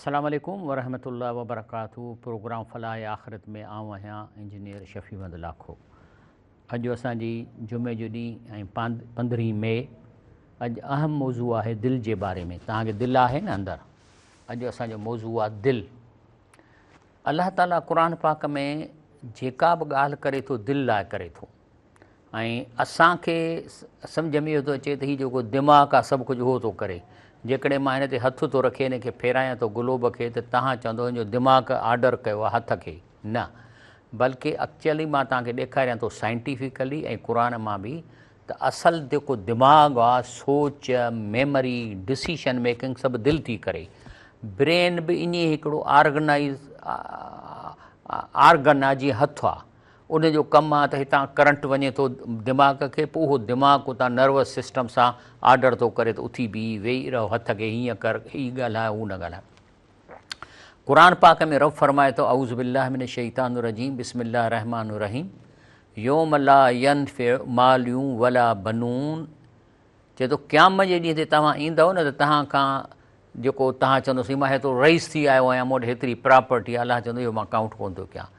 السلام عليڪم ورحمة الله وبرڪاته پروگرام فلاح آخرت ۾ آئون آهيان انجنيئر شفيع محمد لاکو. اڄ اسان جي جمعي جو ڏينهن ۽ 15 مئي. اڄ اهم موضوع آهي دل جي باري ۾. توهان کي دل آهي نه اندر؟ اڄ اسان جو موضوع آهي دل. الله تعاليٰ قرآن پاڪ ۾ جيڪا به ڳالهه ڪري ٿو دل لاء ڪري ٿو، ۽ اسان کي سمجهه ۾ اهو ٿو اچي ته هي جيڪو دماغ آهي سڀ ڪجهه اهو ٿو ڪري. جيڪڏهن مان هن تي هٿ ٿو رکي هن کي ڦيرايان ٿو گلوب کي ته توهان چوندو هن جو دماغ آرڊر ڪيو آهي هٿ کي. نه، بلڪه اڪچوئلي مان توهان کي ڏيکاريان ٿو سائنٽيفڪلي ۽ قرآن مان به ته اصل جيڪو دماغ آ، سوچ، ميمري، ڊسيشن ميڪنگ سڀ دل ٿي ڪري. برين به ائين ئي هڪڙو آرگنائيز آرگن آ جيئن هٿ آ. ان جو ڪم آ ته هتان ڪرنٽ وڃي ٿو دماغ کي پوء اهو دماغ اتان نروس سسٽم سان آرڊر ٿو ڪري ته اٿي بيهه، ويهي رهه، هٿ کي هيئن ڪر، هي ڳالهاء، هو نه ڳالهاء. قرآن پاڪ ۾ رب فرمائي ٿو، اعوذ بالله من الشيطان الرجيم بسم الله الرحمٰن الرحيم يوم لا ينفع مال ولا بنون. چئي ٿو قيامت جي ڏينهن تي توهان ايندؤ نه ته توهان کان جيڪو توهان چوندو سائين مان هيترو رئيس ٿي آيو آهيان، مون وٽ هيتري پراپرٽي آهي، الله چوندو اهو مان ڪائونٽ ڪونه ٿو ڪيان.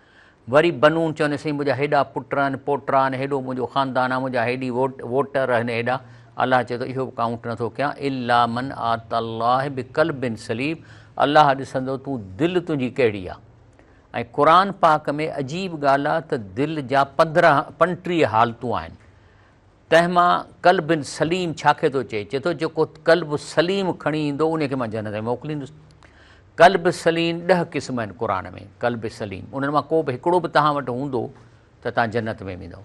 وري بنون چوندي سائين منهنجا هيڏا پٽ آهن پوٽا آهن، هيڏو منهنجو خاندان آهي، منهنجا هيڏي ووٽر آهن هيڏا، الله چئي ٿو اهو به ڪائونٽ نٿو ڪيان. الا من آت الله بقلب سليم، الله ڏسندو تون دل تنهنجي ڪهڙي آهي. ۽ قرآن پاڪ ۾ عجيب ڳالهه آهي ته دل جا 35 حالتون آهن، تنهن مان قلب سليم ڇا کي ٿو چئي؟ چئي ٿو جيڪو قلب سليم کڻي ايندو ان کي مان جنت ۾ موڪليندس. قلب سليم 10 قسم آهن قرآن ۾ قلب سليم، انهن مان ڪو به هڪڙو به توهان وٽ هوندو ته توهان جنت ۾ ويندؤ.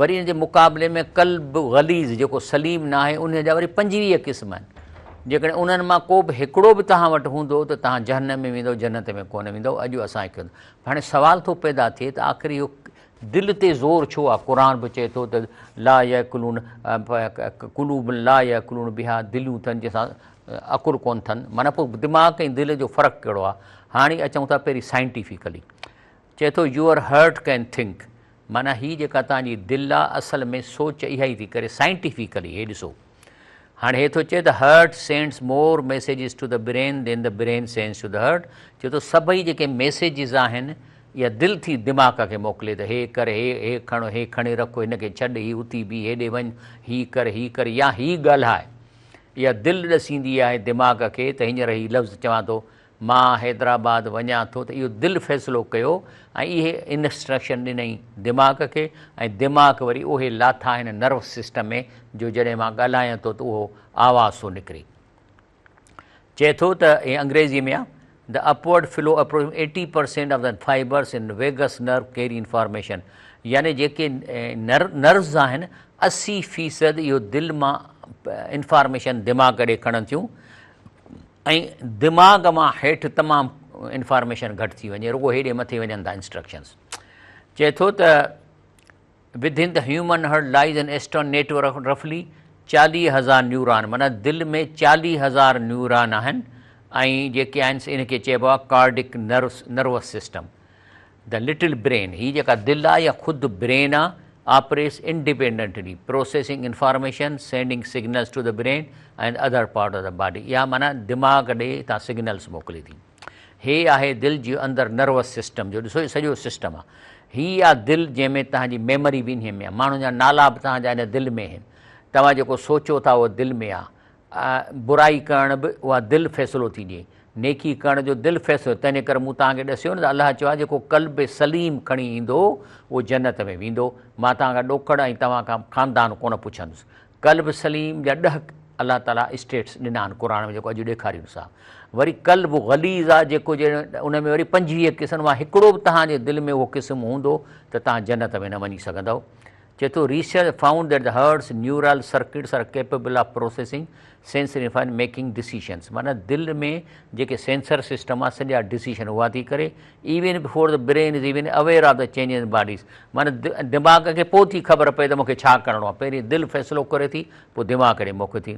وري ان جي مقابلي ۾ قلب غليظ جيڪو سليم نه آهي ان جا وري 25 قسم آهن، جيڪڏهن انهن مان ڪو به هڪڙو به توهان وٽ هوندو ته توهان جهنم ۾ ويندؤ، جنت ۾ ڪونه ويندؤ. اڄ اسان کي هاڻي سوال ٿو پيدا ٿئي ته آخر اهو دل تي زور ڇو آ؟ قرآن به چئي ٿو ته لا يعقلون قلوب لا يعقلون بها، دليون ٿن جنهن سان عقل ڪونه ٿن، معنيٰ پوء دماغ ۽ دل جو فرق ڪهڙو آ؟ هاڻي اچون ٿا پهرين سائنٽيفڪلي. چئي ٿو يوئر هرٽ ڪين ٿنڪ، معنيٰ هي جيڪا توهان جي دل آ اصل ۾ سوچ اها ئي ٿي ڪري سائنٽيفڪلي. هي ڏسو هاڻي هي ٿو چئي ته heart sends more messages to the brain than the brain sends to the heart. چئي ٿو سڀئي جيڪي ميسيجز آهن اها دل ٿي دماغ کي موڪلي ته هي ڪر، هي هي کڻ، هي کڻي رک، هن کي ڇڏ، هي اٿي بيهه، هيڏي وڃ، هي ڪر، هي ڪر يا هي ڳالهاء. اها دل ڏسيندي آهي دماغ کي ته هينئر هي لفظ چوان ٿو مان حيدرآباد وڃان ٿو ته اهو دل فيصلو ڪيو ۽ اهي انسٽرڪشن ڏنئي دماغ کي ۽ دماغ وري اهي لاٿا آهن نروس سسٽم ۾ جو جڏهن مان ڳالهايان ٿو ته اهو آواز ٿو نڪري. چئي ٿو ته هي انگريزي ۾ آ The upward flow approximately 80% of the fibers in vagus nerve carry information يعني جيڪي نروز آهن 80% اهو دل مان انفارميشن دماغ ڏي کڻن ٿيون ۽ دماغ مان هيٺ تمام انفارميشن گهٽ ٿي وڃي، رڳو هيڏي مٿي وڃن ٿا انسٽرڪشنز. چئي ٿو ته within the human heart lies an astounding network of رفلي 40,000 نيوران، معنيٰ دل ۾ 40,000 نيوران آهن ۽ جيڪي آهن ان کي چئبو آهي cardiac nervous system. The little brain, هي جيڪا دل آهي يا خود برين آهي، operates independently, processing information, sending signals to the brain and other part of the body. اها معنيٰ دماغ ڏي هتان سگنلز موڪلي ٿي. هي آهي دل جي اندر نروس سسٽم جو، ڏسو هي سڄو سسٽم آهي. هي آهي دل جنهن ۾ توهان جي ميموري به انهيء ۾ آهي. ماڻهن جا نالا به توهان جا ان دل ۾ آهن. توهان جيڪو سوچو ٿا اهو دل ۾ آهي. برائي ڪرڻ به اها دل فيصلو ٿي ڏئي، نيڪي ڪرڻ جو دل فيصلو. تنهن ڪري مون توهان کي ڏسيو نه ته الله چيو آهي جيڪو قلب سليم کڻي ايندو اهو جنت ۾ ويندو. مان توهان کان ڏوڪڙ ۽ توهان کان خاندان ڪونه پڇندس. قلب سليم جا 10 الله تعاليٰ اسٽيٽس ڏنا آهن قرآن ۾ جيڪو اڄ ڏيکاريون ٿا. وري قلب غليظ آهي جيڪو ان ۾ وري 25 قسم مان هڪڙو به توهان جي دل ۾ اهو قسم هوندو ته توهان جنت ۾ نه وڃي سگهندؤ. چئي ٿو research found that the heart's neural circuits are capable of processing sensory information making decisions معنيٰ دل ۾ جيڪي سينسر سسٽم آ سڄا ڊسيشن اها ٿي ڪري even before the brain is even aware of the changes in bodies معنيٰ دماغ کي پوء ٿي خبر پئي ته مونکي ڇا ڪرڻو آ پهرين دل فيصلو ڪري ٿي پوء دماغ ڏي موڪلي ٿي.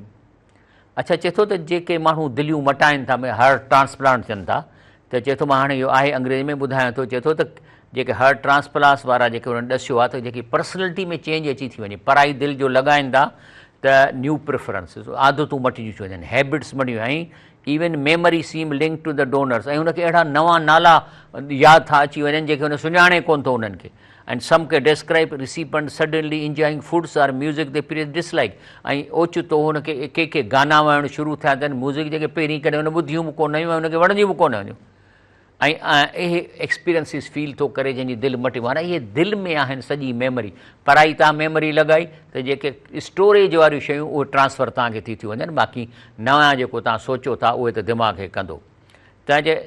اڇا چئي ٿو ته جيڪي ماڻهو دليون مٽائن ٿا ۾ هارٽ ٽرانسپلانٽ ٿين ٿا ته چئي ٿو مان هاڻي اهو آهي انگريزي ۾ ٻڌايان ٿو چئي ٿو ته جيڪي هارٽ ٽرانسپلاس وارا جيڪي انهن ڏسيو آهي ته جيڪي پرسنلٽي ۾ چينج اچي ٿي وڃي پرائي دل جو لڳائن ٿا ته نيو پريفرنسز عادتون مٽجي ٿيون وڃن هيبٽس مٽجي ۽ Even memory seem linked to the donors ۽ هن کي اهڙا نوان نالا ياد ٿا اچي وڃن جيڪي هن سڃاڻي ڪونه ٿو انهن کي and some can describe recipient suddenly enjoying foods or music they previously dislike ۽ اوچتو هن کي ڪي ڪي گانا وڻڻ شروع ٿيا اٿن ميوزڪ جيڪي پهرين ڪڏهن هن ٻڌيون به ڪونه هيون ۽ هن کي وڻنديون به ڪونه هيون ۽ اهي ايڪسپيرينسز فيل ٿو ڪري جنهن جي دل مٽي معنيٰ اهي دل ۾ آهن سڄي ميموري پرائي تان ميموري لڳائي ته جيڪي اسٽوريج واريون شيون اهي ٽرانسفر توهان کي ٿي ٿيون وڃن باقي نوان جيڪو توهان سوچو ٿا اهي ته دماغ کي ڪندو تنهن جي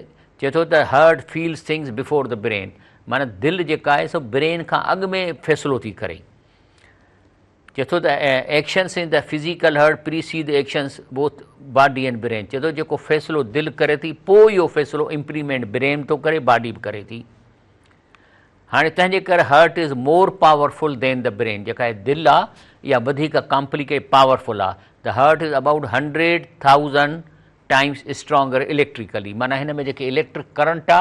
چئي ٿو ته heart feels things before the brain معنيٰ دل جيڪا آهي سو برين کان اڳ ۾ فيصلو ٿي ڪري. چئي ٿو ته actions in the physical heart precede actions both body and brain چئي ٿو جيڪو فيصلو دل ڪري ٿي پوء اهو فيصلو امپليمينٽ برين ٿو ڪري باڊي به ڪري ٿي هاڻي تنهن جي ڪري heart is more powerful than the brain جيڪا هي دل آ اها وڌيڪ ڪامپليڪيٽ پاورفل آ the heart is about 100,000 times stronger electrically معنيٰ هن ۾ جيڪي اليڪٽرڪ ڪرنٽ آ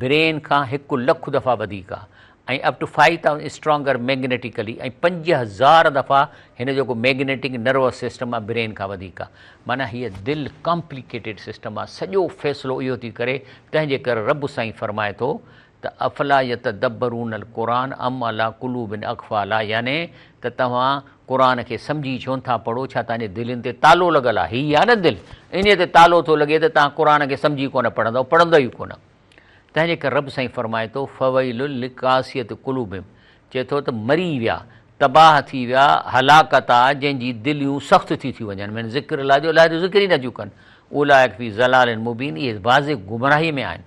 برين کان هڪ لک دفعا وڌيڪ آ ۽ up to 5000 stronger magnetically ۽ 5000 دفعا هن جو جيڪو ميگنيٽڪ نروس سسٽم آ برين کان وڌيڪ آ معنيٰ هيء دل ڪامپليڪيٽيڊ سسٽم آ سڄو فيصلو اهو ٿي ڪري تنهن جي ڪري رب سائين فرمائي ٿو ته افلا يتدبرون القرآن ام علي قلوب اقفالها يعني ته توهان قرآن کي سمجهي ڇونه ٿا پڙهو ڇا توهان جي دلين تي تالو لڳل آهي هي آهي نه دل انهيء تي تالو ٿو لڳي ته توهان قرآن کي سمجهي ڪونه پڙهندؤ پڙهندؤ ئي ڪونه تنهن جي ڪري رب سائين فرمائي ٿو فويل لقاسية قلوبهم چئي ٿو ته مري ويا تباهه ٿي ويا هلاڪت آ جنهن جي دليون سخت ٿي ٿيون وڃن من ذڪر الله جو الله جو ذڪر ئي نه ٿيون ڪن اولئڪ في ضلال مبين اهي واضح گمراهي ۾ آهن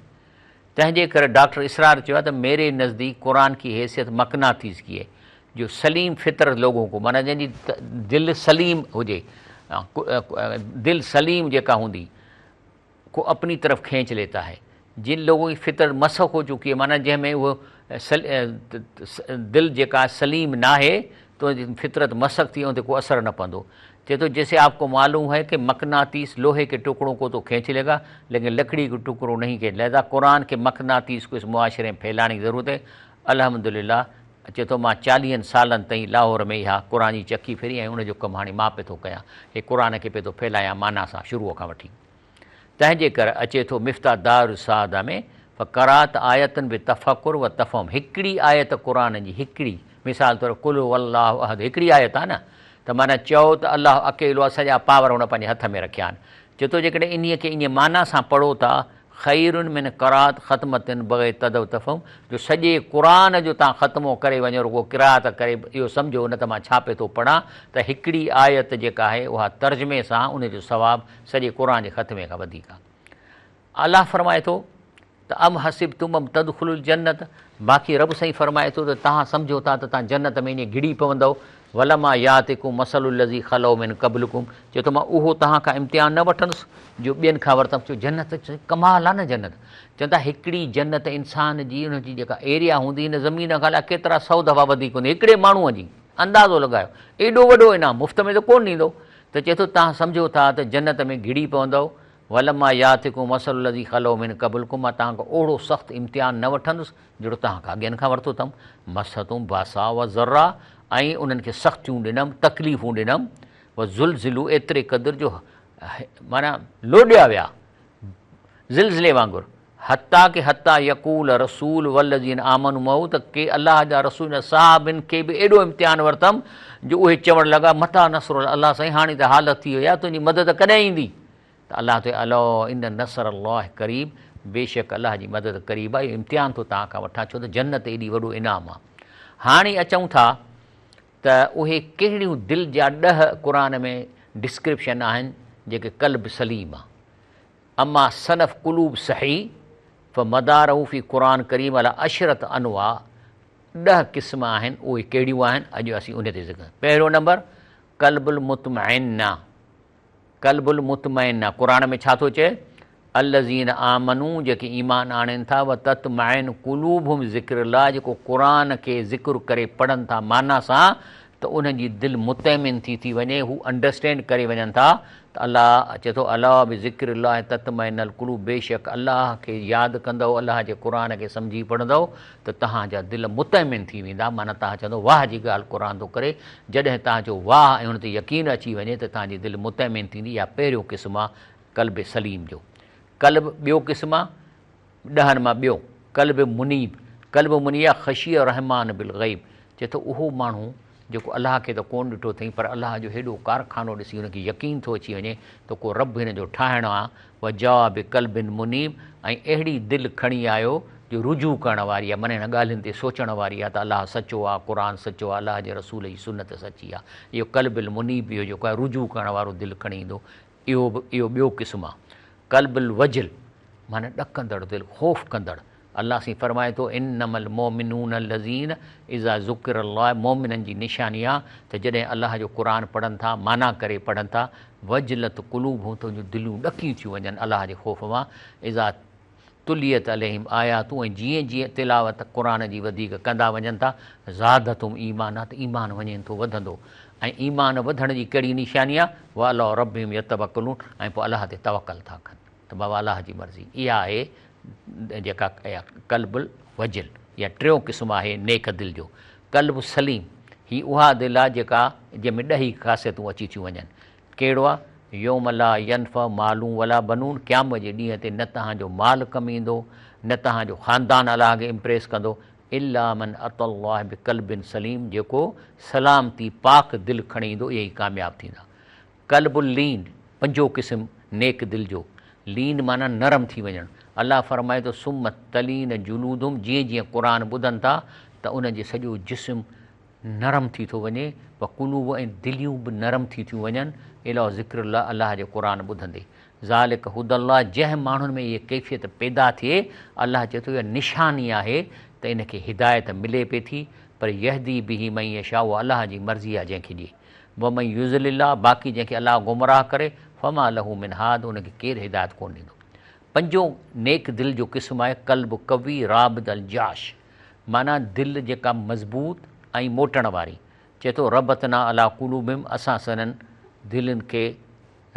تنهن جي ڪري ڊاڪٽر اسرار چيو آهي ته ميري نزديڪ قرآن ڪي حيثيت مقناطيس ڪي هي جو سليم فطرت لوگون ڪو معنيٰ جنهن جي دل سليم هجي دل سليم جيڪا هوندي ڪو اپني طرف کينچ ليتا هي جن لوگون ڪي فطرت مسخ هو چڪي هي معنيٰ جنهن ۾ اهو دل جيڪا سليم ناهي ته ان جي فطرت مسخ ٿي ان تي ڪو اثر نه پوندو. چئي ٿو جيسي آپ ڪو معلوم هي ڪه مقناطيس لوهي ڪي ٽڪڙون ڪو تو کينچ لي گا ليڪن لڪڙي ڪو ٽڪڙو نهين کينچ لهذا قرآن ڪي مقناطيس ڪو اس معاشري ۾ ڦيلاني ڪي ضرورت هي الحمدلله چئي ٿو مان چاليهن سالن تائين لاهور ۾ اها قرآن جي چڪي ڦري ۽ ان جو ڪم هاڻي مان پئي ٿو ڪيان هي قرآن کي پئي ٿو ڦيلايان معنيٰ سان شروع کان وٺي. تنهن جي ڪري اچي ٿو مفتاح دار السعاده ۾ فقرات آية بتفڪر و تفهم هڪڙي آيت قرآن جي هڪڙي مثال طور قل هو الله احد هڪڙي آيت آهي نه ته معنيٰ چئو ته الله اڪيلو آهي سڄا پاور هن پنهنجي هٿ ۾ رکيا آهن چئي ٿو جيڪڏهن انهيء کي انهيء معنيٰ سان پڙهو ٿا خير من قرات ختمة بغير تدو تفهم جو سڄي قرآن جو توهان ختمو ڪري وڃو رڳو قرات ڪري اهو سمجهو نه ته مان ڇا پئي ٿو پڙهان ته هڪڙي آيت جيڪا آهي اها ترجمي سان ان جو ثواب سڄي قرآن جي ختمي کان وڌيڪ آهي. الله فرمائي ٿو ته ام حسبتم ام تدخلوا الجنة باقي رب سائين فرمائي ٿو ته توهان سمجهو ٿا ته توهان جنت ۾ ائين گهڙي پوندؤ ولما ياتڪم مثل الذي خلو من قبلڪم چئي ٿو مان اهو توهان کان امتحان نه وٺندس جو ٻين کان ورتم ڇو جنت ڪمال آهي نه جنت چون ٿا هڪڙي جنت انسان جي ان جي جيڪا ايريا هوندي هن زمين کان الائي ڪيترا سو دفعا وڌيڪ هوندي هڪڙي ماڻهوء جي اندازو لڳايو ايڏو وڏو انعام مفت ۾ ته ڪونه ڏيندو ته چئي ٿو توهان سمجهو ٿا ته جنت ۾ گهڙي پوندؤ، ولما ياتڪم مثل الذي خلو من قبلڪم مان توهان کان اهڙو سخت امتحان نه وٺندس جهڙو توهان کان اڳين کان ورتو اٿم، مستهم باساء والضراء ۽ انهن کي سختيون ڏنم، تڪليفون ڏنم، وزلزلوا ايتري قدر جو معنيٰ لوڏيا ويا، زلزلي وانگر، حتيٰ ڪه حتيٰ يقول الرسول والذين آمنوا معه ته ڪي الله جا رسول ۽ صحابين کي به ايڏو امتحان ورتم جو اهي چوڻ لڳا متيٰ نصر الله الله سائين هاڻي ته حالت ٿي وئي آهي تنهنجي مدد ڪڏهن ايندي ته الله ٿو الا ان نصر الله قريب بيشڪ الله جي مدد قريب آهي اهو امتحان ٿو توهان کان وٺان ڇو ته جنت ايڏي وڏو انعام آهي هاڻي اچون ٿا ته اهي ڪهڙيون دل جا ڏهه قرآن ۾ ڊسڪرپشن آهن جيڪي قلب سليم آهي اما صنف قلوب صحيح فمداره في قرآن ڪريم علي عشرة انواع ڏهه قسم آهن اهي ڪهڙيون آهن اڄ اسين انهي تي ذڪر پهريون نمبر قلب المطمئنه قلب المطمئنه قرآن ۾ ڇا ٿو چئي الذين آمنو جيڪي ايمان آڻين ٿا وتطمئن قلوبهم ذڪر الله جيڪو قرآن کي ذڪر ڪري پڙهن ٿا معنيٰ سان ته انهن جي دل مطئمن ٿي ٿي وڃي، هو انڊرسٽينڊ ڪري وڃن ٿا ته الله چئي ٿو الا بذڪر الله تطمئن القلوب بيشڪ الله کي ياد ڪندؤ، الله جي قرآن کي سمجهي پڙهندؤ ته توهان جا دل مطئمن ٿي ويندا، معنيٰ توهان چوندؤ واهه جي ڳالهه قرآن ٿو ڪري، جڏهن توهان جو واهه ۽ ان تي يقين اچي وڃي ته توهان جي دل مطئمن ٿيندي، اها پهريون قسم آهي. قلب سليم جو. قلب ٻيو قسم آ، ڏهن مان ٻيو، قلب منيب، قلب منيب آ خشي الرحمان بالغيب، چئي ٿو اهو ماڻهو جيڪو الله کي ته ڪونه ڏٺو اٿئين پر الله جو هيڏو ڪارخانو ڏسي هن کي يقين ٿو اچي وڃي ته ڪو رب هن جو ٺاهڻ آ، وجاء بقلب منيب ۽ اهڙي دل کڻي آيو جو رجوع ڪرڻ واري آ، معنيٰ هن ڳالهين تي سوچڻ واري آ ته الله سچو آ، قرآن سچو آ، الله جي رسول جي سنت سچي آ. اهو قلب المنيب اهو جيڪو آهي رجوع ڪرڻ وارو دل کڻي ايندو اهو به اهو ٻيو قسم آ. قلب الوجل معنيٰ ڏڪندڙ دل، خوف ڪندڙ. الله سائين فرمائي ٿو، انما المومنون الذين اذا ذڪر الله مومنن جي نشاني آ ته جڏهن الله جو قرآن پڙهن ٿا، معنيٰ ڪري پڙهن ٿا، وجلت قلوبهم ته ان جون دليون ڏڪي ٿيون وڃن الله جي خوف مان، اذا تليت عليهم آياته ۽ جيئن جيئن تلاوت قرآن جي وڌيڪ ڪندا وڃن ٿا، زادتهم ايمانا ته ايمان وڃين ٿو وڌندو ۽ ايمان وڌڻ جي ڪهڙي نشاني آ، وعلي ربهم يتوڪلون ۽ پوء الله تي توڪل ٿا ڪن ته بابا الله جي مرضي اها آهي جيڪا قلب الوجل يا ٽيون قسم آهي نيڪ دل جو. قلب سليم هي اها دل آ جيڪا جنهن ۾ ڏهه ئي خاصيتون اچي ٿيون وڃن. ڪهڙو آ؟ يوم لا ينفع مال ولا بنون قيامت جي ڏينهن تي نه توهان جو مال ڪم ايندو نه توهان جو خاندان الله کي امپريس ڪندو الا من اتي الله بقلب سليم جيڪو سلامتي پاڪ دل کڻي ايندو اهي ئي ڪامياب ٿيندا. قلب اللين پنجون قسم نيڪ دل جو لين معنيٰ نرم ٿي وڃڻ الله فرمائي ٿو ثم تلين جلودهم جيئن جيئن قرآن ٻڌن ٿا ته انهن جي سڄو جسم نرم ٿي ٿو وڃي، وقلوب ۽ دليون به نرم ٿي ٿيون وڃن، الي ذڪر الله الله جي قرآن ٻڌندي. ذلڪ هدي الله جنهن ماڻهن ۾ اهي ڪيفيت پيدا ٿئي، الله چئي ٿو اها نشاني آهي ته ان کي هدايت ملي پئي ٿي، پر يهدي به من يشاء اها الله جي مرضي آهي جنهن کي ڏئي. ومن يضلل الله باقي جنهن کي الله گمراهه ڪري، فما له من هاد ان کي ڪير هدايت ڪونه ڏيندو. پنجون نيڪ دل جو قسم آهي قلب قوي رابد الجاش. معنيٰ دل جيڪا مضبوط ۽ موٽڻ واري. چئي ٿو ربطنا عليٰ قلوبهم اسان سندن دلين کي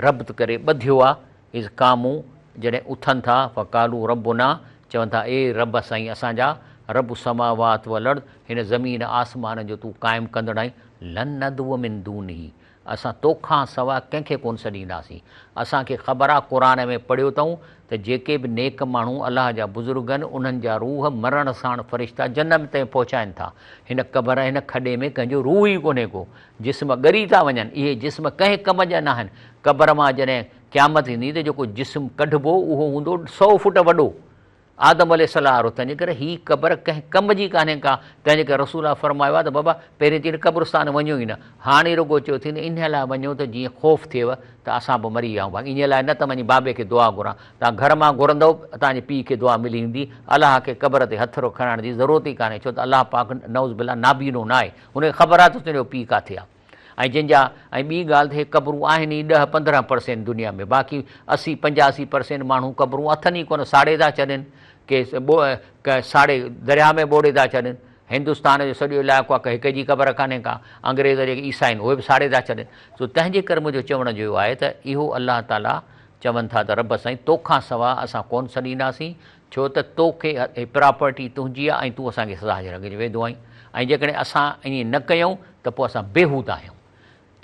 ربط ڪري ٻڌيو آ، اذ قاموا جڏهن اٿن ٿا، فقالوا ربنا چون ٿا اي رب سائين اسان جا، رب السماوات والارض هن زمين آسمان جو تون قائم ڪندڙ آهين، لن ندعو من دونه اسان توکان سواء ڪنهن کي ڪونه سڏينداسين. اسان کي خبر آ قرآن ۾ پڙهيو اٿئون ته جيڪي به نيڪ ماڻهو الله جا بزرگ آهن انهن جا روح مرڻ ساڻ فرشتا جنت تائين پهچائن ٿا. هن قبر هن کڏي ۾ ڪنهن جو روح ئي ڪونهي ڪو. جسم ڳري ٿا وڃن. اهي جسم ڪنهن ڪم جا ناهن. قبر مان جڏهن قيامت ايندي ته جيڪو جسم ڪڍبو اهو هوندو سئو فوٽ وڏو. آدم عليه السلام وارو، تنهنجي ڪري هي قبر ڪنهن ڪم جي ڪانهي ڪا، تنهنجي ڪري رسول الله فرمايو آهي ته بابا پهرين ته هن قبرستان وڃو ئي نه، هاڻي رڳو چيو ٿي ته انهيء لاء وڃو ته جيئن خوف ٿئيو ته اسان به مري ويا آهيون، باقي انهيء لاء نه ته وڃي بابي کي دعا گهران، توهان گهر مان گهرندؤ توهان جي پيء کي دعا ملي ويندي، الله کي قبر تي هٿ کڻائڻ جي ضرورت ئي ڪانهي، ڇو ته الله پاڪ نعوذ بالله نابينو ناهي، هن کي خبر آهي ته تنهنجو پيء ڪاٿي آهي. ۽ جن جا ۽ ٻي ڳالهه ته هي قبرون آهن ئي ڏهه 15 پرسينٽ دنيا ۾ باقي 80 85 پرسينٽ ماڻهو قبرون اٿن ئي ڪونه ساڙي ٿا ڇڏين ڪي ساڙي درياهه ۾ ٻوڙي ٿا ڇڏين هندستان جو سڄو علائقو آهي هڪ جي قبر ڪانهي ڪا انگريز جيڪي عيسائي آهن اهي به ساڙي ٿا ڇڏين سو تنهن جي ڪري منهنجو چوڻ جو اهو آهي ته اهو الله تعاليٰ چون ٿا ته رب سائين توکان سوا اسان ڪونه سڏينداسين ڇو ته تو کي هي پراپرٽي تنهنجي آهي ۽ تون اسان کي سزا جي رڳ ويندو آهين ۽ جيڪڏهن اسان ائين نه ڪيون ته پوء اسان بيهوده آهيون.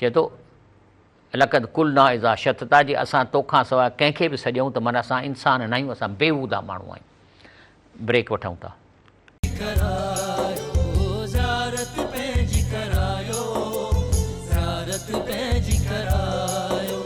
چئي ٿو، لقد قلنا اذا شططا جي اسان توکان سواء ڪنهن کي به سڏيون ته معنيٰ اسان انسان نه آهيون اسان بيهوده ماڻهو آهيون. بريڪ وٺون ٿا. ڪرايو زيارت پنهنجي ڪرايو زيارت پنهنجي ڪرايو.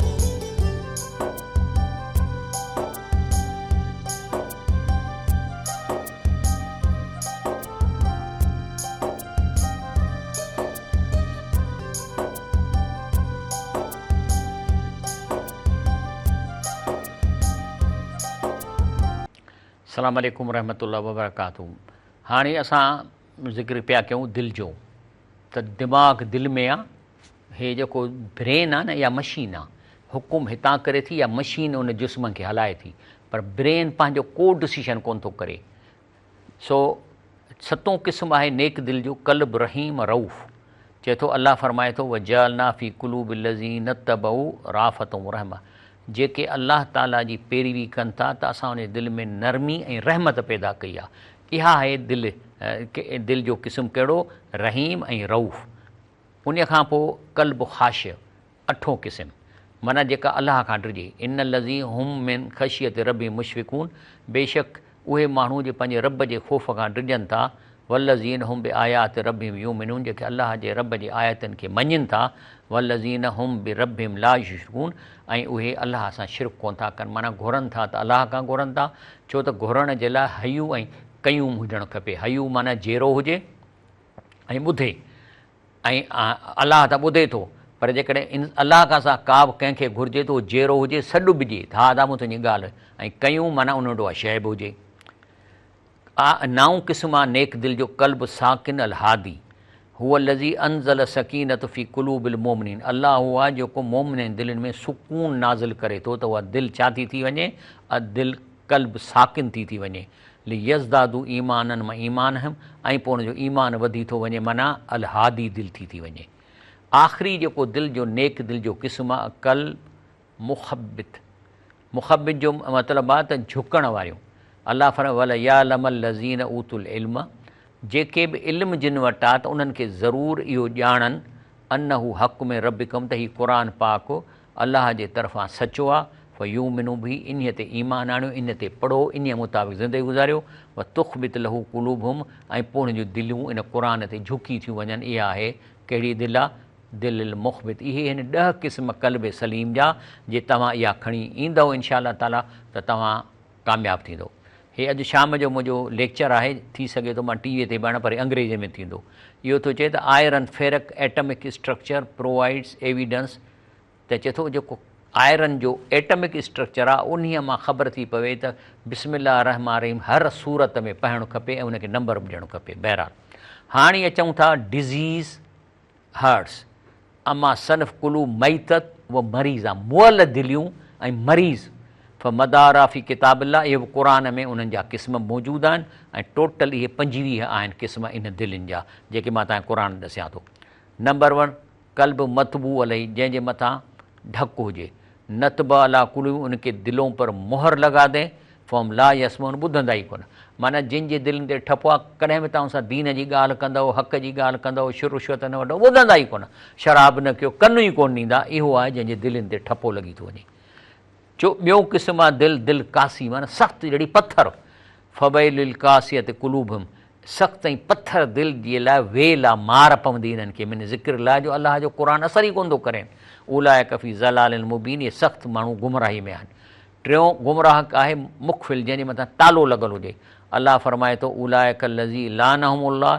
السلام عليڪم ورحمة الله وبرڪاته هاڻي اسان ذڪر پيا ڪيون دل جو ته دماغ دل ۾ آ هي جيڪو برين آ نه اها مشين آ حڪم هتان ڪري ٿي يا مشين ان جسم کي هلائي ٿي پر برين پنهنجو ڪو ڊسيشن ڪون ٿو ڪري سو ستون قسم آهي نيڪ دل جو قلب رحيم رئوف چئي ٿو الله فرمائي ٿو وجعلنا في قلوب الذين اتبعوا رافة ورحمة جيڪي الله تعالي جي پيروي ڪن ٿا ته اسان ان جي دل ۾ نرمي ۽ رحمت پيدا ڪئي آهي اها آهي دل دل جو قسم ڪهڙو رحيم ۽ رئوف انهيء کان پوء قلب خاشع، اٺون قسم. معنيٰ جيڪا الله کان ڊڄي، ان الذي هم من خشية ربهم مشفقون بيشڪ اهي ماڻهو جي پنهنجي رب جي خوف کان ڊڄن ٿا، والذين هم بآيات ربهم يؤمنون جيڪي الله جي رب جي آيتن کي مڃين ٿا، والذين هم بربهم لا يشرڪون ۽ اهي الله سان شرڪ ڪونه ٿا ڪن معنيٰ گهرن ٿا ته الله کان گهرن ٿا ڇو ته گهرڻ جي لاء حي ۽ قيوم هجڻ کپي، حي معنيٰ جيئرو هجي ۽ ٻڌي. ۽ الله ته ٻڌي ٿو پر جيڪڏهن الله کان سواء ڪا به ڪنهن کي گهرجي ته اهو جيئرو هجي سڏ به ڏئي ته ها ادا مون تنهنجي ڳالهه ۽ ڪيون معنيٰ ان وٽ اها شيء به هجي. نائون قسم آ نيڪ دل جو قلب ساڪن الهادي هو الذي انزل السڪينة في قلوب المومنين الله اهو آ جيڪو مومنن جي دلين ۾ سڪون نازل ڪري ٿو ته اها دل ڇا ٿي ٿي وڃي دل قلب ساڪن ٿي ٿي وڃي ليزدادوا ايمانا مع ايمانهم ۽ پوء ان جو ايمان وڌي ٿو وڃي معنيٰ الهادي دل ٿي ٿي وڃي. آخري جيڪو دل جو نيڪ دل جو قسم آ قلب مخبت مخبت جو مطلب آ ته جهڪڻ واريون الله فرمائي وليعلم الذين اوتوا العلم جيڪي به علم جن وٽ آ ته انهن کي ضرور اهو ڄاڻن انه حق من ربڪم ته هي قرآن پاڪ الله جي طرفان سچو آ، فيؤمنوا به انهيء تي ايمان آڻيو، انهيء تي پڙهو، انهيء مطابق زندگي گذاريو، وتخبت له قلوبهم ۽ پوء انهن جون دليون ان قرآن تي جهڪي ٿيون وڃن، اها آهي ڪهڙي دل آ؟ دل المخبت، اهي آهن ڏهه قسم قلب سليم جا، جي توهان اها کڻي ايندؤ انشاء الله تعاليٰ ته توهان ڪامياب ٿيندؤ. هي اڄ شام جو منهنجو ليڪچر آهي، ٿي سگهي ٿو مان ٽي وي تي به آڻان پر هي انگريزي ۾ ٿيندو. اهو ٿو چئي ته iron ferric atomic structure provides evidence ته چئي ٿو جيڪو آئرن جو ايٽمڪ اسٽرڪچر آهي انهيء مان خبر ٿي پوي ته بسم الله الرحمٰن الرحيم هر صورت ۾ پڙهڻ کپي ۽ ان کي نمبر به ڏيڻ کپي. بهرحال هاڻي اچون ٿا ڊزيز هرٽس اما صنف قلوب ميتت و مريضه مئل دليون ۽ مريض فمدارا في ڪتاب الله اهي به قرآن ۾ انهن جا قسم موجود آهن ۽ ٽوٽل اهي 25 آهن قسم ان دلين جا جيڪي مان توهان کي قرآن ڏسيان ٿو. نمبر ون قلب مطبوع عليه جنهن جي مٿان ڍڪ هجي، نطبع عليٰ قلوبهم ان ڪي دلون پر مهر لگا دين، فهم لا يسمعون ٻڌندا ئي ڪونه. معنيٰ جن جي دلين تي ٺپو آهي ڪڏهن به توهان سان دين جي ڳالهه ڪندؤ، حق جي ڳالهه ڪندؤ، شر رشوت نه وٺو، ٻڌندا ئي ڪونه، شراب نه ڪيو، ڪن ئي ڪونه ڏيندا، اهو آهي جنهن جي دلين تي ٺپو لڳي ٿو وڃي. چو ٻيو قسم آ دل، دل قاسي معنيٰ سخت جهڙي پٿر، فويل للقاسية قلوبهم سخت ۽ پٿر دل جي لاء ويل آ، مار پوندي انهن کي، من ذڪر الله جو الله جو قرآن اثر ئي ڪونه ٿو ڪرين، اولئڪ في ضلال مبين اهي سخت ماڻهو گمراهي ۾ آهن. ٽيون گمراهه آهي مقفل جنهن جي مٿان تالو لڳل هجي، الله فرمائي ٿو اولئڪ الذي لعنهم الله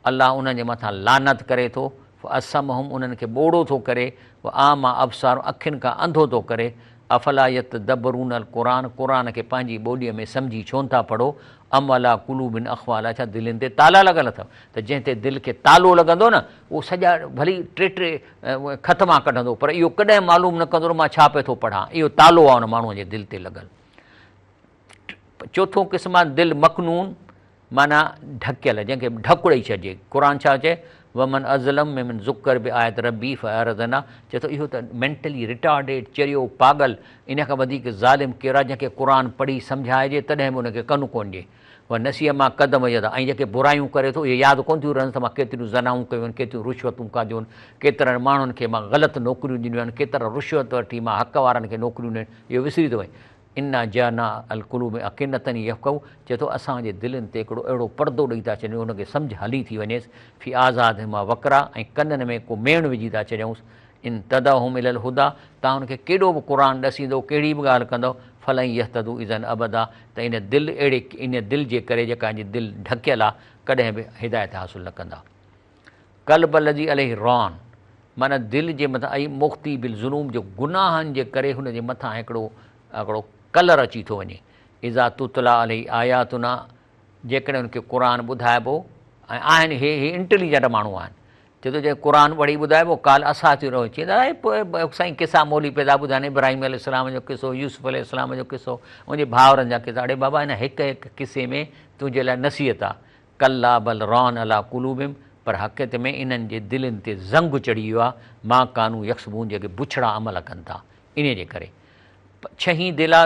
الله انهن جي مٿان لعنت ڪري ٿو، فاصمهم انهن کي ٻوڙو ٿو ڪري، واعمي ابصارهم اکين کان انڌو ٿو ڪري، افلا يتدبرون القرآن قرآن کي پنهنجي ٻوليء ۾ سمجهي ڇونه ٿا پڙهو، ام علي قلوب اقفالها ڇا دلين تي تالا لڳل اٿو ته جنهن تي دل کي تالو لڳندو نه اهو سڄا ڀلي ٽي ٽي ختما ڪڍندو پر اهو ڪڏهن معلوم نه ڪندو ته مان ڇا پيو ٿو پڙهان اهو تالو آهي ان ماڻهوء جي دل تي لڳل. چوٿون قسم آهي دل مڪنون معنيٰ ڍڪيل جنهن کي ڍڪ ڏئي ڇڏجي. قرآن ڇا چئي ومن اظلم ممن ذڪر بآيات ربه فاعرض عنها چئي ٿو اهو ته مينٽلي ريٽارڊيڊ چريو پاڳل ان کان وڌيڪ ظالم ڪير آهي جنهن کي قرآن پڙهي سمجهائجي تڏهن به ان کي ڪن ڪونه ڏئي ونسي ما قدم يدا ۽ جيڪي برايون ڪري ٿو اهي ياد ڪونه ٿيون رهنس ته مان ڪيتريون زنائون ڪيون آهن ڪيتريون رشوتون کاڌيون آهن ڪيترن ماڻهن کي مان غلط نوڪريون ڏنيون آهن ڪيترا رشوت وٺي مان حق وارن کي نوڪريون ڏنيون آهن اهو وسري ٿو وڃي انا جعلنا علي قلوبهم اڪنة ان يفقهوا چئي ٿو اسان جي دلين تي هڪڙو اهڙو پردو ڏئي ٿا ڇڏيون ان کي سمجهه هلي ٿي وڃيس في آذانهما وقرا ۽ ڪنن ۾ ڪو ميڻ وجهي ٿا ڇڏيونس ان تدعوهم الي الهدي توهان ان کي ڪيڏو به قرآن ڏسيندو ڪهڙي به ڳالهه ڪندؤ فلن يهتدوا اذا ابدا ته ان دل اهڙي ان دل جي ڪري جيڪا ان جي دل ڍڪيل آهي ڪڏهن به هدايت حاصل نه ڪندا. قلب الذي عليه ران معنيٰ دل جي مٿان اي مغطي بالذنوب جو گناهن جي ڪري هن جي مٿان هڪڙو هڪڙو ڪلر اچي ٿو وڃي اذا تتليٰ عليه آياتنا جيڪڏهن هن کي قرآن ٻڌائبو ۽ آهن هي هي انٽيليجنٽ ماڻهو آهن چي ٿو جڏهن قرآن پڙهي ٻڌائبو قال اساطير الاولين چي ٿا پوء سائين قصا مولوي پيدا ٻڌائن ابراهيم عليه السلام جو قصو يوسف عليه السلام جو قصو ان جي ڀائرن جا قصا اڙي بابا هن هڪ هڪ قصي ۾ تنهنجي لاء نصيحت آهي ڪلا بل ران عليٰ قلوبهم پر حقيقت ۾ انهن جي دلين تي زنگ چڙهي ويو آهي، ما ڪانوا يڪسبون جيڪي بڇڙا عمل ڪن ٿا انهيء جي ڪري. ڇهين دل آ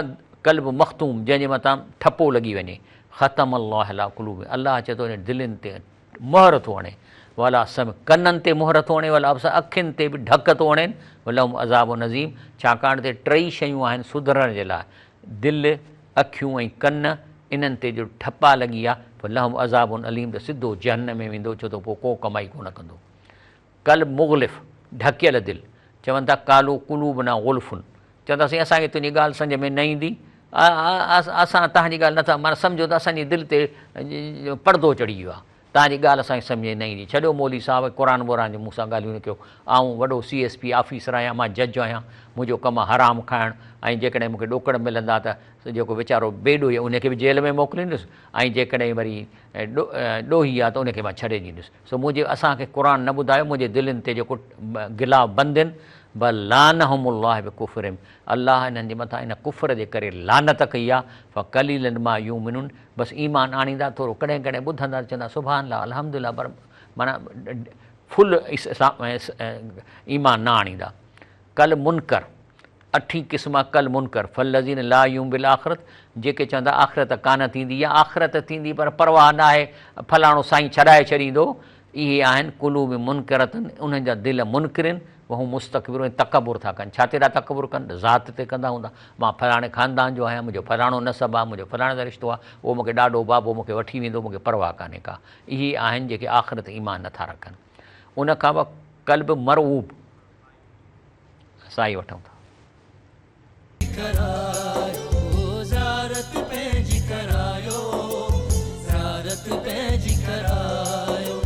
قلب مختوم جنهن جي مٿان ٺپو لڳي وڃي، ختم الله عليٰ قلوبهم الله چئي ٿو انهن دلين تي مهر ٿو هڻي، وعليٰ سمع ڪنن تي مهر ٿو هڻي، وعليٰ ابصار اکين تي به ڍڪ ٿو هڻين، ولهم عذاب عظيم ڇاڪاڻ ته ٽئي شيون آهن سڌرڻ جي لاء، دل، اکيون ۽ ڪن، انهن تي جو ٺپا لڳي ويا، فلهم عذاب اليم ته سڌو جهنم ۾ ويندو ڇو ته پوء ڪو ڪمائي ڪونه ڪندو. قلب مغلف، ڍڪيل دل، چون ٿا قالو قلوبنا غلف، چون ٿا سائين اسان کي تنهنجي ڳالهه سمجهه ۾ نه ايندي، اسان توهان جي ڳالهه نٿا معنيٰ سمجهو ته اسان جي دل تي پردو چڙهي ويو آهي، توهان جي ڳالهه اسان کي سمجهه ۾ نه ايندي، ڇڏيو مولوي صاحب قرآن وران جون مون سان ڳالهيون نه ڪيو، آئون وڏو سي ايس پي آفيسر آهيان، مان جج آهيان، منهنجو ڪم آهي حرام کائڻ ۽ جيڪڏهن مون کي ڏوڪڙ ملندا ته جيڪو ويچارو بي ڏوهي آهي ان کي به جيل ۾ موڪليندس ۽ جيڪڏهن وري ڏوهي آهي ته ان کي مان ڇڏي ڏيندس. سو منهنجي اسان کي قرآن نه ٻڌايو منهنجي دلين تي جيڪو غلاف بند آهن بل لعنهم الله بڪفرهم الله انهن جي مٿان ان ڪفر جي ڪري لعنت ڪئي آهي فقليلا ما يؤمنون بس ايمان آڻيندا ٿورو ڪڏهن ڪڏهن ٻڌندا ته چوندا سبحان الله الحمد لله پر معنيٰ فل ايمان نه آڻيندا ڪل منڪر اٺين قسم آ ڪل منڪر فالذين لا يؤمنون بالآخرة جيڪي چوندا آخرت ڪانه ٿيندي يا آخرت ٿيندي پر پرواهه ناهي فلاڻو سائين ڇڏائي ڇڏيندو اهي آهن قلوب منڪرة انهن جا دل منڪرين وهم مستڪبرون ۽ تڪبر ٿا ڪن ڇا تي ٿا تڪبر ڪن ذات تي ڪندا هوندا مان فلاڻي خاندان جو آهيان منهنجو فلاڻو نسب آ منهنجو فلاڻي سان رشتو آ اهو مونکي ڏاڏو بابو مونکي وٺي ويندو مونکي پرواهه ڪانهي ڪا اهي آهن جيڪي آخرت ايمان نٿا رکن ان کان پوء قلب مرعوب ساهي وٺون ٿا. ڪرايو زيارت پنهنجي ڪرايو زيارت پنهنجي ڪرايو.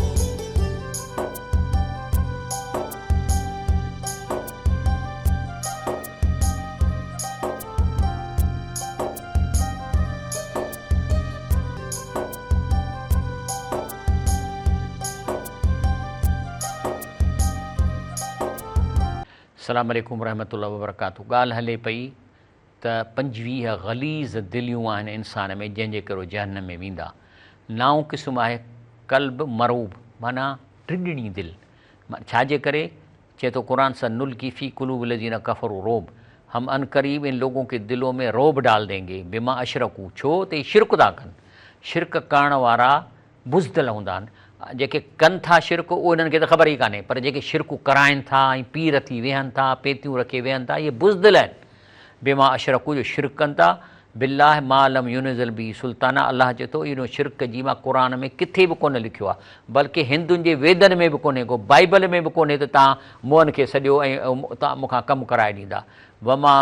السلام عليڪم ورحمة الله وبرڪاته ڳالهه هلي پئي ته 25 غليظ دليون آهن انسان ۾ جنهن جي ڪري جهنم ۾ ويندا. نائون قسم آهي قلب مرعوب معنيٰ ڊڄڻي دل ڇا جي ڪري چئي ٿو قرآن سنلقي في قلوب الذين ڪفروا الرعب هم عنقريب ان لوگون ڪي دلون ۾ رعب ڊال دين گي بما اشرڪو ڇو ته هي شرڪ ٿا ڪن شرڪ ڪرڻ وارا بزدل هوندا آهن، جيڪي ڪن ٿا شرڪ اهو انهن کي ته خبر ئي ڪانهي پر جيڪي شرڪ ڪرائين ٿا ۽ پير ٿي ويهن ٿا، پيتيون رکي ويهن ٿا اهي بزدل آهن. بما اشرڪو جو شرڪ ڪن ٿا، بالله ما لم ينزل به سلطانا الله چئي ٿو اهو شرڪ جي مان قرآن ۾ ڪٿي به ڪونه لکيو آهي بلڪه هندن جي ويدن ۾ به ڪونهي ڪو بائيبل ۾ به ڪونهي ته توهان مئن کي سڏيو ۽ توهان مون کان ڪم ڪرائي ڏيندا. وما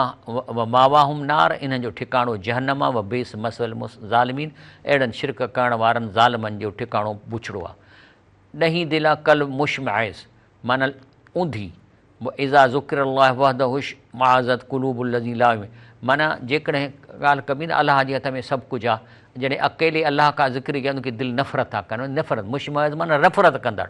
وماواهم نار انهن جو ٺڪاڻو جهنم آ وبئس مثوي الظالمين اهڙن شرڪ ڪرڻ وارن ظالمن جو ٺڪاڻو بڇڙو آ. ڏهين دل آ قلب مشمئز معنيٰ اونڌي واذا ذڪر الله وحده اشمئزت قلوب الذين لا يؤمنون معنيٰ جيڪڏهن ڳالهه ڪبي نه الله جي هٿ ۾ سڀ ڪجهه آ جڏهن اڪيلي الله کا ذڪر ڪيو ان کي دل نفرت ٿا ڪن نفرت مشمئز معنيٰ نفرت ڪندڙ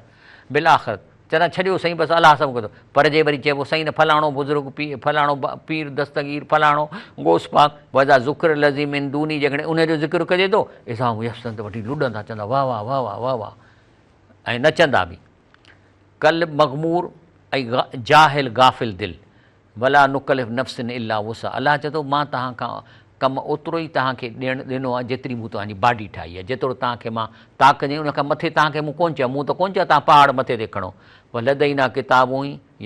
بالآخرت چوندا ڇڏيو سائين بس الله سڀ ڪندو پر جي وري چئبو سائين نه فلاڻو بزرگ پير فلاڻو پير دستگير فلاڻو غوث پاڪ واذا ذڪر الذي من دوني جيڪڏهن ان جو ذڪر ڪجي ٿو اذا هم يفسن ته وٺي لڏندا چوندا واه واه واه واه واه واه ۽ نچندا به قلب مغمور ۽ جاهل غافل دل ولا نڪلف نفس الا وسعها الله چئي ٿو مان توهان کان ڪم اوترو ئي توهان کي ڏيڻ ڏنو آهي جيتري مون توهان جي باڊي ٺاهي آهي جيترو توهان کي مان طاقت ڏني ان کان مٿي توهان کي مون ڪونه چيو مون ته ڪونه چيو توهان پهاڙ مٿي تي کڻو ولدينا ڪتاب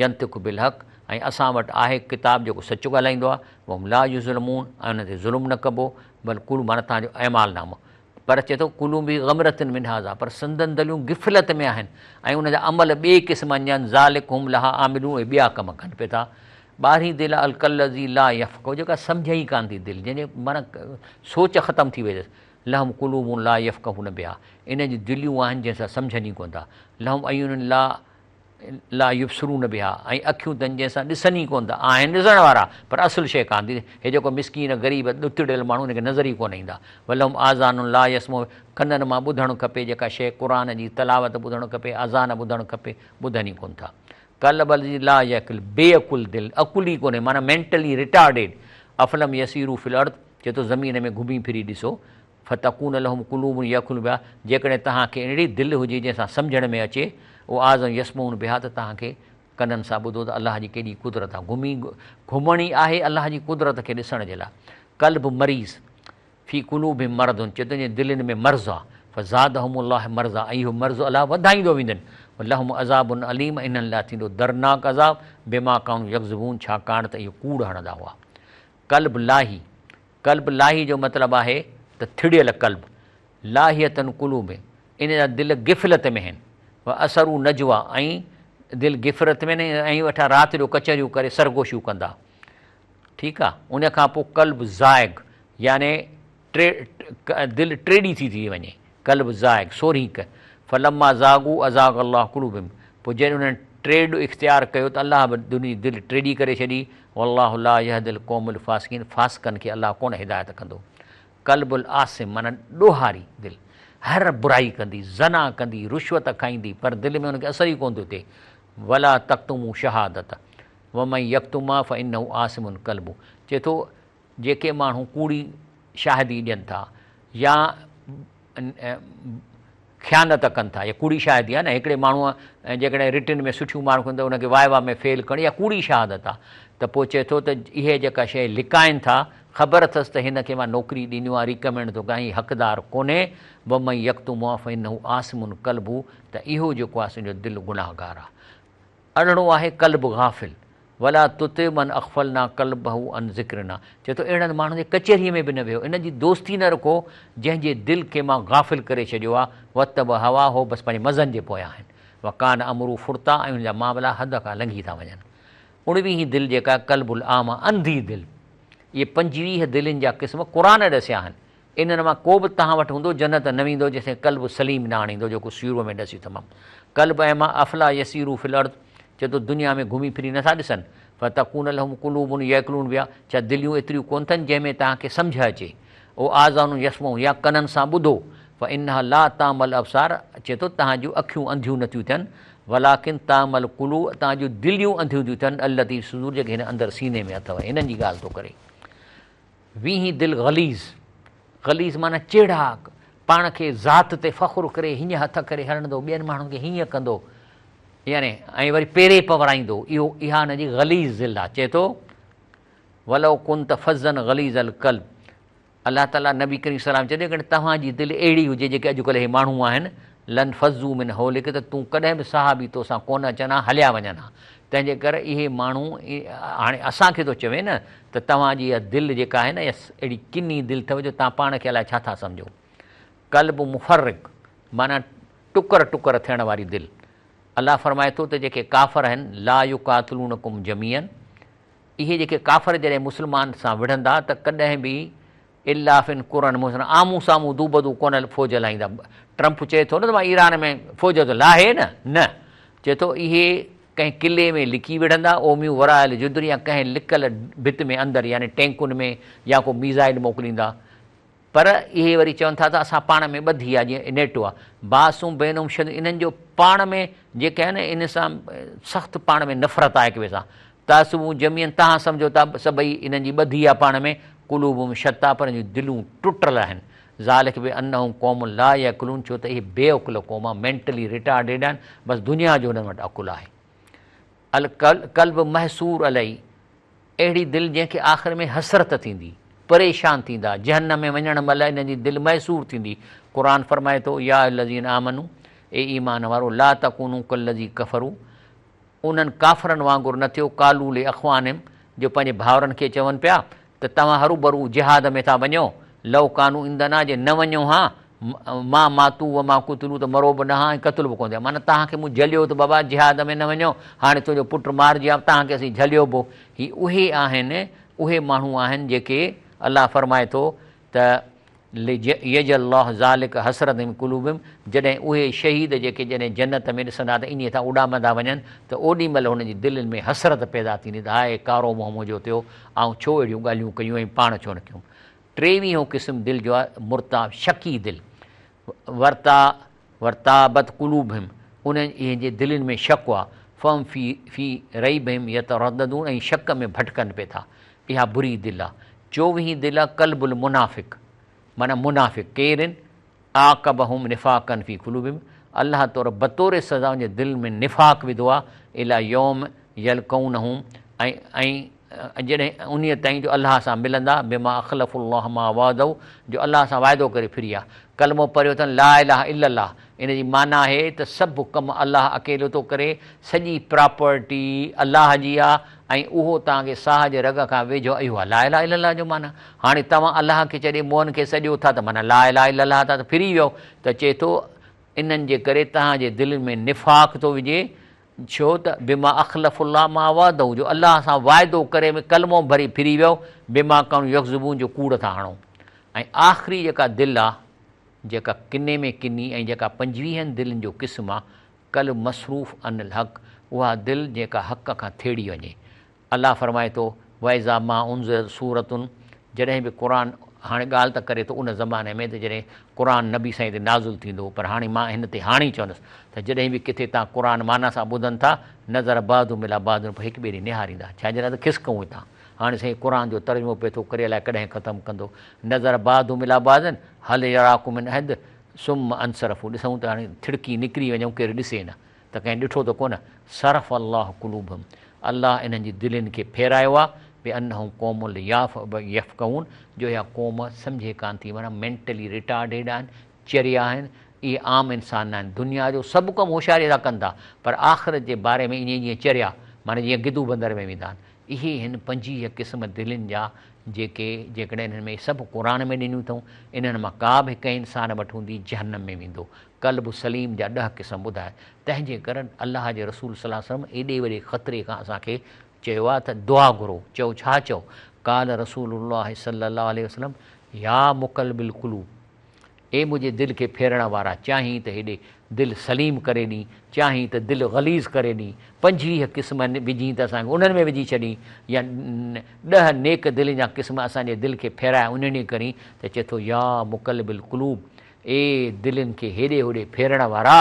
ينطق بالحق ۽ اسان وٽ آهي ڪتاب جيڪو سچ ڳالهائيندو آهي وهم لا يظلمون ۽ انهن تي ظلم نه ڪبو بل قلوب معنيٰ توهان جو اعمال نامو پر چئي ٿو قلوب في غمرة من هذا پر سندن دليون غفلت ۾ آهن ۽ ان جا عمل ٻئي قسم جا آهن ذالڪ هم لها عاملون اهي ٻيا ڪم ڪن پئي ٿا. ٻارهين دل آهي الڪالذي لا يفقه جيڪا سمجهه ئي ڪانه ٿي دل جنهن جي معنيٰ سوچ ختم ٿي وئي اٿس لهم قلوب لا يفقهون بها انهن جون دليون آهن جنهن سان سمجهن ئي ڪونه ٿا لهم اعين لا لا يبصرون بها ۽ اکيون اٿن جنهن سان ڏسن ئي ڪونه ٿا، آهن ڏسڻ وارا پر اصل شيء ڪانه ٿي، هي جيڪو مسڪين غريب ڏتڙيل ماڻهو ان کي نظر ئي ڪونه ايندا، ولهم آذان لا يسمعون ڪنن مان ٻڌڻ کپي جيڪا شيء قرآن جي تلاوت ٻڌڻ کپي اذان ٻڌڻ کپي ٻڌن ئي ڪونه ٿا. قلب الذي لا يعقل بي عقل دل عقل ئي ڪونهي معنيٰ مينٽلي ريٽارڊيڊ افلم يسيروا في الارض چئي ٿو زمين ۾ گهمي ڦري ڏسو فتڪون لهم قلوب يعقلون بها جيڪڏهن توهان کي اهڙي دل هجي جنهن سان سمجهڻ ۾ اچي او آذان يسمعون بها ته توهان کي ڪنن سان ٻڌو ته الله جي ڪيڏي قدرت آهي گهمي گهمڻ ئي آهي الله جي قدرت کي ڏسڻ جي لاء قلب مريض في قلوبهم مرض چي تنهنجي دلين ۾ مرض آهي فزادهم الله مرضا ۽ اهو مرض الله وڌائيندو ويندن ولهم عذاب اليم ۽ انهن لاء ٿيندو دردناڪ عذاب بما ڪانوا يڪذبون ڇاڪاڻ ته اهي ڪوڙ هڻندا هئا. قلب لاهي، قلب لاهي جو مطلب آهي ته ٿڙيل قلب، لاهية قلوبهم ان جا دل غفلت ۾ آهن، واسروا نجوا ۽ دل غفلت ۾ آهن ۽ ويٺا رات جو ڪچهريون ڪري سرگوشيون ڪندا. ٺيڪ آ ان کان پوء قلب زائغ يعني ٽي دل ٽيڏي ٿي ٿي وڃي قلب زائغ سورهين ڪ فلما زاغوا ازاغ الله قلوبهم پوء جڏهن انهن ٽيڏ اختيار ڪيو ته الله به دني دل ٽيڏي ڪري ڇڏي والله لا يهدي القوم الفاسقين فاسقن کي الله ڪونه هدايت ڪندو قلب الآثم معنيٰ ڏوهاري دل هر برائي ڪندي زنا ڪندي رشوت کائيندي پر دل ۾ ان کي اثر ئي ڪونه ٿو ٿئي ولا تڪتموا شهادت ومن يڪتمها فانه آثم قلبه چئي ٿو جيڪي ماڻهو ڪوڙي شاهدي ڏين ٿا يا خيانت ڪن ٿا يا ڪوڙي شاهدي آهي نه هڪڙي ماڻهوء جيڪڏهن رٽن ۾ سٺيون مارڪون ته ان کي وائوا ۾ فيل ڪرڻ يا ڪوڙي شهادت آهي ته پوء چئي ٿو ته اهي جيڪا شيء لڪائن ٿا خبر اٿس ته هن کي مان نوڪري ڏنيو آهي ريڪمينڊ ٿو ڪيان هي حقدار ڪونهي ومن يڪتمها فانه آثم قلبه ته اهو جيڪو آهي سو جو دل گناهگار آهي اڙڻو آهي قلب غافل، ولا تطع من اغفلنا قلبه عن ذڪرنا، چئي ٿو اهڙن ماڻهن جي ڪچهريء ۾ به نه ويهو، انهن جي دوستي نه رکو جنهن جي دل کي مان غافل ڪري ڇڏيو آهي، واتبع هواه بس پنهنجي مزن جي پويان آهن، وڪان امره فرطا ۽ ان جا معاملا حد کان لنگهي ٿا وڃن. اڻويهين دل جيڪا قلب الاعميٰ انڌي دل، اهي 25 دلين جا قسم قرآن ڏسيا آهن، انهن مان ڪو به توهان وٽ هوندو جنت نه ويندو جيستائين قلب سليم نه آڻيندو جيڪو سيرو ۾ ڏسي تمام قلب اعميٰ افلا يسيرو في الارض چئي ٿو دنيا ۾ گهمي ڦري نٿا ڏسن فتڪون لهم قلوب يعقلون بها ڇا دليون ايتريون ڪونه اٿن جنهن ۾ توهان کي سمجهه اچي او آذان يسمعون يا ڪنن سان ٻڌو فانها لا تعمي الابصار چئي ٿو توهان جون اکيون انڌيون نٿيون ٿين ولڪن تعمي القلوب توهان جون دليون انڌيون ٿيون ٿين التي في الصدور جيڪي هن اندر سيني ۾ اٿو هنن جي ڳالهه ٿو ڪري. ويهين دل غليظ، غليظ معنيٰ چيڙاڪ، پاڻ کي ذات تي فخر ڪري هيئن هٿ ڪري هلندو، ٻين ماڻهن کي هيئن ڪندو يعني ۽ وري پيري پورائيندو، اهو اها ان جي غليظ دل آهي. چئي ٿو، ولو ڪنت فظا غليظ القلب، الله تعاليٰ نبي ڪريم صلي الله عليه وسلم چئي ٿو جيڪڏهن توهان جي دل اهڙي هجي جيڪي اڄڪلهه هي ماڻهو آهن، لانفضوا من حولڪ ته تون ڪڏهن به صحابي توسان ڪونه اچن ها، هليا وڃن ها. تنهن جي ڪري اهي ماڻهو هاڻي اسان کي ٿو چوي نه ته توهان جي اها دل جيڪا آهي نه اها اهڙي ڪني دل اٿو جو توهان پاڻ کي الائي ڇا ٿا سمجهو. قلب مفرق معنيٰ ٽڪر ٽڪر ٿيڻ واري دل. الله فرمائي ٿو ته جيڪي ڪافر آهن لا يقاتلونڪم جميعا اهي جيڪي ڪافر جڏهن مسلمان سان وڙهندا ته ڪڏهن به الا فن قرن محسن آمهون سامهون دوبدو ڪونه فوج لاهيندا. ٽرمپ چئي ٿو نه ته مان ايران ۾ فوج ٿو لاهي نه نه چئي ٿو اهي ڪنهن قلعي ۾ لڪي وڙهندا اوميون وراء الجدر يا ڪنهن لڪل ڀت ۾ اندر يعني ٽينڪن ۾ يا ڪو ميزائل موڪليندا پر اهي وري چون ٿا ته اسان پاڻ ۾ ٻڌي آ جيئن نيٽو آ باسون بينهم شديد انهن جو پاڻ ۾ جيڪي آهن ان سان سخت پاڻ ۾ نفرت آهي هڪ ٻئي سان تحسبون جميعا توهان سمجهو ٿا سڀئي انهن جي ٻڌي آ پاڻ ۾، قلوبهم شتيٰ پر انهن جون دلون ٽٽل آهن، ذلک بانهم قوم لا يعقلون ڇو ته اهي بي عقل قوم آ، مينٽلي ريٽارڊيڊ آهن، بس دنيا جو انهن وٽ عقل آهي. القلب محسور عليه اهڙي دل جنهن کي آخر ۾ حسرت ٿيندي، پريشان ٿيندا، جهنم ۾ وڃڻ مهل انهن جي دل محسور ٿيندي، قرآن فرمائي ٿو، يا ايها الذين آمنوا اي ايمان وارو لا تڪونوا ڪالذي ڪفروا انهن ڪافرن وانگر نه ٿيو، قالوا لاخوانهم، جو پنهنجي ڀائرن کي چون پيا ته توهان هروڀرو جهاد ۾ ٿا وڃو، لو ڪانوا عندنا جي نه وڃو ها، ما ماتوا وما قتلوا ته مرو به نه ها ۽ قتل به ڪونه ٿيا، معنيٰ توهان کي مون جهليو ته بابا جهاد ۾ نه وڃو، هاڻي تنهنجو پٽ مارجي ها، توهان کي اسين جهليو به، هي اهي آهن، اهي ماڻهو آهن جيڪي الله فرمائي ٿو ته ليجعل الله ذلک حسرة في قلوبهم جڏهن اهي شهيد جيڪي جڏهن جنت ۾ ڏسندا ته انهيء ٿا اڏامندا وڃن ته اوڏي مهل هنن جي دلين ۾ حسرت پيدا ٿيندي ته هاء ڪارو منهن منهنجو ٿيو آئون ڇو اهڙيون ڳالهيون ڪيون ۽ پاڻ ڇو نه ڪيون. ٽيويهون قسم دل جو آهي مرتاب شڪي دل ورتا ورتابت قلوبهم انهن اهن جي دلين ۾ شڪ آ فهم في في ريبهم يترددون ۽ شڪ ۾ ڀٽڪن پي ٿا اها بري دل آ. چوويهين دل آ قلب المنافق معنيٰ منافق ڪير آهن اعقبهم نفاقا في قلوبهم الله طور بطور سزا ان جي دل ۾ نفاق وڌو آ الي يوم يلقونه ۽ ۽ جڏهن انهيء تائين جو الله سان ملندا، بما اخلفوا الله ما وعدوه جو الله سان وعدو ڪري ڦري ويا. ڪلمو پڙهيو اٿن لا اله الا الله ان جي معنيٰ آهي ته سڀ ڪم الله اڪيلو ٿو ڪري، سڄي پراپرٽي الله جي آ ۽ اهو توهان کي ساهه جي رڳ کان ويجهو اهو آ لا اله الا الله جو معنيٰ. هاڻي توهان الله کي ڇڏي موهن کي سڏيو ٿا ته معنيٰ لا اله الا الله تان ته ڦري ويو ته چئي ٿو انهن جي ڪري توهان جي دلين ۾ نفاق ٿو وجهي ڇو ته بما اخلف الله ما وعده جو الله سان وعدو ڪري ۾ ڪلمو ڀري ڦري ويو، بما ڪانوا يڪذبون جو ڪوڙ ٿا هڻو. ۽ آخري جيڪا دل آ، جيڪا ڪني ۾ ڪني ۽ جيڪا پنجويهن دلين جو قسم آ، قلب مصروف عن الحق، اها دل جيڪا حق کان ٿيڙي وڃي. الله فرمائي ٿو، واذا ما انزلت سورة جڏهن به قرآن، هاڻي ڳالهه ته ڪري ٿو ان زماني ۾ ته جڏهن قرآن نبي سائين تي نازل ٿيندو هو پر هاڻي مان هن تي هاڻي چوندس ته جڏهن به ڪٿي تان قرآن معنيٰ سان ٻڌن ٿا نظر بعضهم الي بعض پوء هڪ ٻئي ڏي نهاريندا ڇا جي لاء ته کسڪئون هتان هاڻي سائين قرآن جو ترجمو پئي ٿو ڪري الائي ڪڏهن ختم ڪندو نظر بعضهم الي بعض هل يراڪم من احد ثم انصرفوا ڏسون ته هاڻي ٿڙڪي نڪري وڃون ڪير ڏسي نه. ته ڪنهن ڏٺو ته ڪونه، صرف الله قلوبهم، الله انهن جي دلين کي ڦيرايو آهي، بأنهم قوم لايفقهون، جو اها قوم سمجهي ڪانه ٿي، معنيٰ مينٽلي ريٽارڊيڊ آهن، چريا آهن، اهي عام انسان ناهن، دنيا جو سڀ ڪم هوشياريء سان ڪن ٿا، پر آخرت جي باري ۾ ائين جيئن چريا، معنيٰ جيئن گدو بندر ۾ ويندا آهن. اهي هن 25 قسم دلين جا، جيڪي جيڪڏهن انهن ۾ سڀ قرآن ۾ ڏنيون اٿئون، انهن مان ڪا به هڪ انسان وٽ هوندي، جهنم ۾ ويندو. قلب سليم جا ڏهه قسم ٻڌايا، تنهن جي ڪرڻ الله جي رسول صلي الله عليه وسلم ايڏي وڏي خطري کان اسان کي چيو آهي ته دعا گهرو، چئو ڇا چئو؟ قال رسول الله صلي الله عليه وسلم يا مقلب القلوب اي منهنجي دل کي ڦيرڻ وارا چاهين ته هيڏي دل سليم ڪري ڏين، چاهين ته دل غليظ ڪري ڏين، 25 قسم وجهين ته اسان کي انهن ۾ وجهي ڇڏين يا ڏهه نيڪ دلين جا قسم اسان جي دل کي ڦيرائي انهن ڏي ڪرين ته چئي ٿو يا مقلب القلوب اي دلين کي هيڏي هوڏي ڦيرڻ وارا!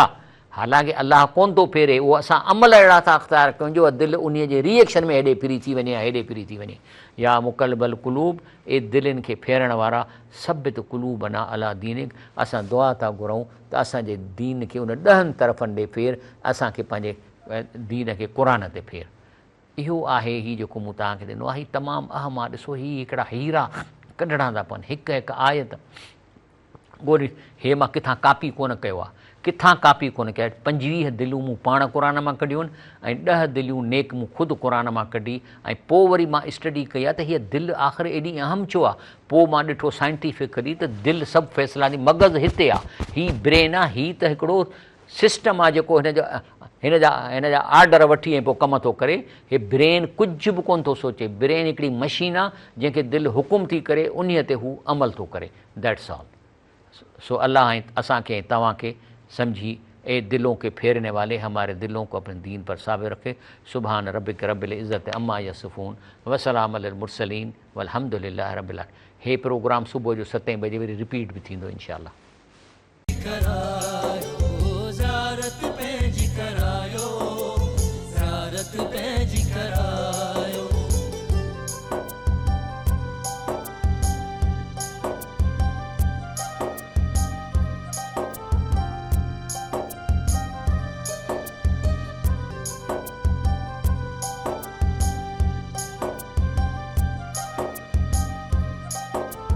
حالانڪه الله ڪونه ٿو ڦيري، اهو اسان عمل اهڙا ٿا اختيار ڪيون جو اها دل انهيء جي ري ايڪشن ۾ هيڏي ڦري ٿي وڃي يا هيڏي ڦري ٿي وڃي. يا مقلب القلوب، اي دلين کي ڦيرڻ وارا، ثبت قلوبنا علي دينڪ، اسان دعا ٿا گهرون ته اسان جي دين کي ان ڏهن طرفن ڏي ڦير، اسان کي پنهنجي دين کي قرآن تي ڦير. اهو آهي هي جيڪو مون توهان کي ڏنو آهي، هي تمام اهم آهي، ڏسو هي هڪڙا هيرا ڪڍڻا ٿا پون، هڪ هڪ آيت. ڳولي هي مان ڪٿان ڪاپي ڪونه ڪيو آ. ڪٿان ڪاپي ڪونه ڪيو آ. 25 دليون مون پاڻ قرآن مان ڪڍيون آهن ۽ ڏهه دليون نيڪ مون خود قرآن مان ڪڍي ۽ پوء وري مان اسٽڊي ڪئي آ ته هيء دل آخر ايڏي اهم ڇو آ؟ پوء مان ڏٺو سائنٽيفڪلي ته دل سڀ فيصلا ڏي مغز هتي آ. هي برين آ هي ته هڪڙو سسٽم آ جيڪو هن جو هن جا هن جا آرڊر وٺي ۽ پوء ڪم ٿو ڪري. هي برين ڪجهه به ڪونه ٿو سوچي. برين هڪڙي مشين آ جنهن کي دل حڪم ٿي ڪري انهيء تي هو عمل ٿو ڪري. That's all. سو الله ۽ اسان کي ۽ توهان کي سمجهي اي دلون ڪي ڦيرني والي هماري دلون ڪو اپني دين پر ثابت رکي سبحان ربک رب العزت عما يصفون وسلام علي المرسلين والحمد لله رب العالمين هي پروگرام صبح جو ستين بجي وري رپيٽ به ٿيندو انشاء الله. ڪرايو.